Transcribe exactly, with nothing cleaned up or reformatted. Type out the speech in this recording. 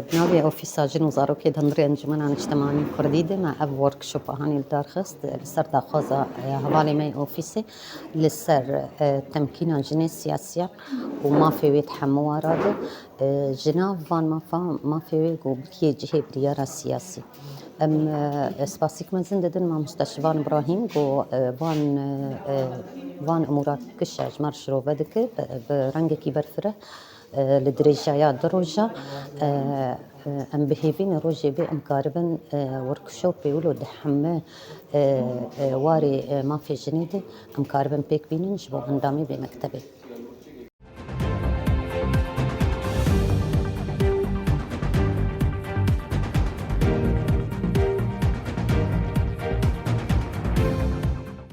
Bi navê Ofîsa Jin û Zarokê di hundirê Encûmena Niştimanî Kurdî de me ev workshopa hanê li dar xist, li ser daxwaza, e, hevalê me yê ofîsê, li ser, e, temkîna jinê siyasiyan û mafê wê di hemû wara de, e, ji nav van mafa, mafê wê ku bikiyê cihê biryara siyasî. Em, e, spasîk mezin didin mamoste Şivan Îbrahîm ku, e, van, e, e, van emûra kişa ji me re şirove dike, bi, bi rengekî berfireh, e, li dirêjaya du roja, e, e, em bi hêvî ne rojê bê em karibin, e, workshopê wilo di hemû, e, e, warê, e, mafê jinê de em karibin pêk bînin ji bo endamê vê mektebê.